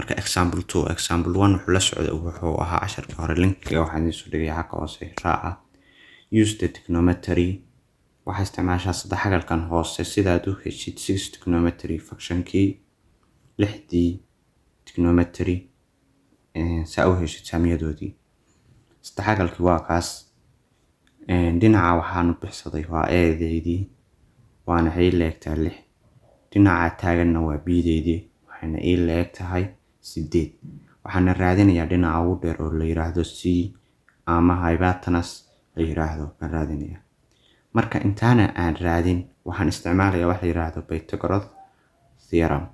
Marka example two, example one wuxuu la socday, wuxuu ahaa casharka hore. Linkiga waxaan idiin soo dhigaya xagga hoose, raaca. Use the trigonometry, waxaa isticmaashaa saddex xagalkan hoose sidaad u heshid six trigonometry functionkii, lixdii trigonometry saa u heshid saamiyadoodii. Saddex xagalkii waa kaas. Dhinaca waxaanu bixsaday waa A-deydii, waana waxay ii leegtahay lix. Dhinaca taaganna waa B-deydii, waxayna ii leeg tahay sideed. Waxaana raadinayaa dhinaca ugu dheer oo la yiraahdo C ama hypotenuse la yiraahdo baan raadinayaa. Marka intaana aan raadin, waxaan isticmaalayaa wax la yiraahdo Pythagoras theorem,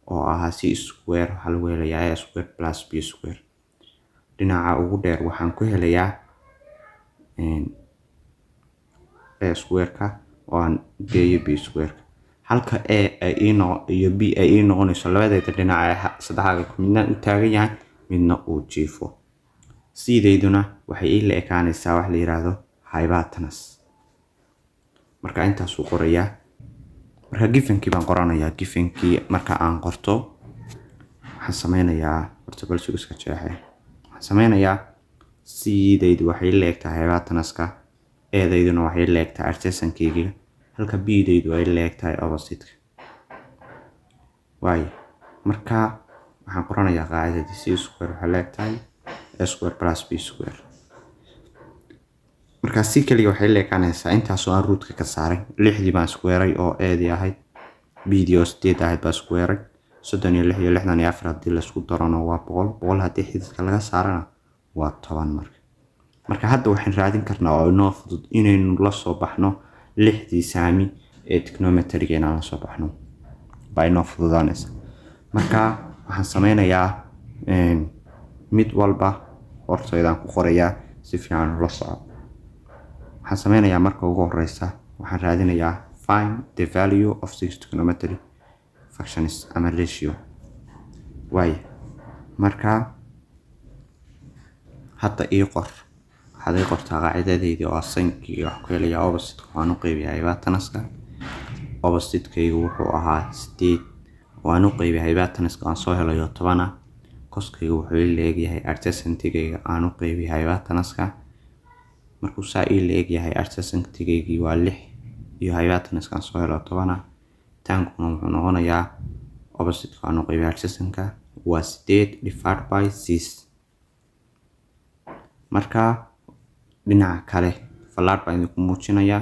oo ahaa c square waxaa lagu helayaa a square plus b square. Dhinaca ugu dheer waxaan ku helayaa a square-ka oo aan geeyo b square-ka, halka a ay ii noqo iyo b ay ii noqonayso labadeeda dhinac ee saddexagalku midna uu taagan yahay, midna uu jiifo. C-dayduna waxay ii la ekaanaysaa wax la yiraahdo hypotenuse. Marka intaasuu qorayaa. Marka givenkii baan qoranayaa. Givenkii marka aan qorto, waxaan sameynayaa horta, bal iska jeexay, waxaan sameynayaa C-daydu waxay la eg tahay hypotenuse-ka, A-dayduna waxay la eg tahay adjacentkeyga, halka B-daydu ay la eg tahay opposite-ka. Waayo, marka waxaan qoranayaa qaacidadii: c square waxay la eg tahay a square plus b square. Marka c kaliya waxay la ekaanaysaa intaasoo aan rootka ka saaray. Lixdii baan squareay oo A-dii ahayd, B-dii oo sideed ahayd baa squareay. 36 iyo 64 haddii laisku darona waa 100. 100 haddii xididka laga saarana waa 10. Marka hadda waxaan raadin karnaa oo inoo fudud inaynu la soo baxno lixdii saami ee trigonometryga. Inaan la soo baxno baa inoo fududaanaysa. Marka waxaan sameynayaa mid walba hortaydaan ku qorayaa, si fiican ula soco. Waxaan sameynayaa marka ugu horeysa, waxaan raadinayaa find the value of six trigonometry functions ama ratio. Waay, marka hadda ii qor, waxaad ii qortaa qaacidadeydii oo sinkii wax ku helayaa opposite waan u qeybiyaa hypotenuse-ka. Opposite-kaygu wuxuu ahaa sideed, waan u qeybiyay hypotenuse-ka aan soo helayo 10 ah. Coskaygu wuxuu ii leegyahay adjacentigayga aan u qeybiyay hypotenuse-ka. Markuu saa ii leegyahay, adjacentigaygii waa lix iyo hypotenuse-ka aan soo helo 10 ah. Tankuna wuxuu noqonayaa opposite-ka aan u qeybiyay adjacentka, waa sideed divided by six. Marka dhinaca kale fallaadh baan idinku muujinayaa,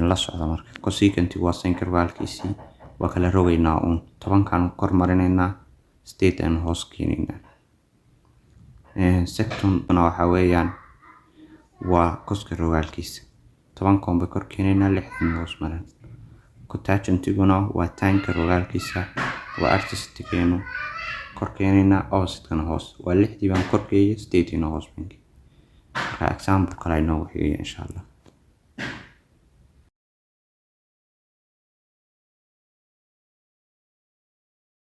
la socda. Marka cosecant waa sin rogaalkiisii, waa kala rogaynaa uun. 10-kaan kor marinaynaa, sideed aan hoos keenaynaa. Secantuna waxa weeyaan waa coska rogaalkiisa, 10-koon bay kor keenaynaa, lixdan hoos marin. Cotangentiguna waa tanka rogaalkiisa, waa adjacentigeennu kor keenaynaa, opposite-kana hoos. Waa lixdii baan kor geeyay, sideediina hoos baan geeyay. Marka example kale inoogu xigaya, insha Allah.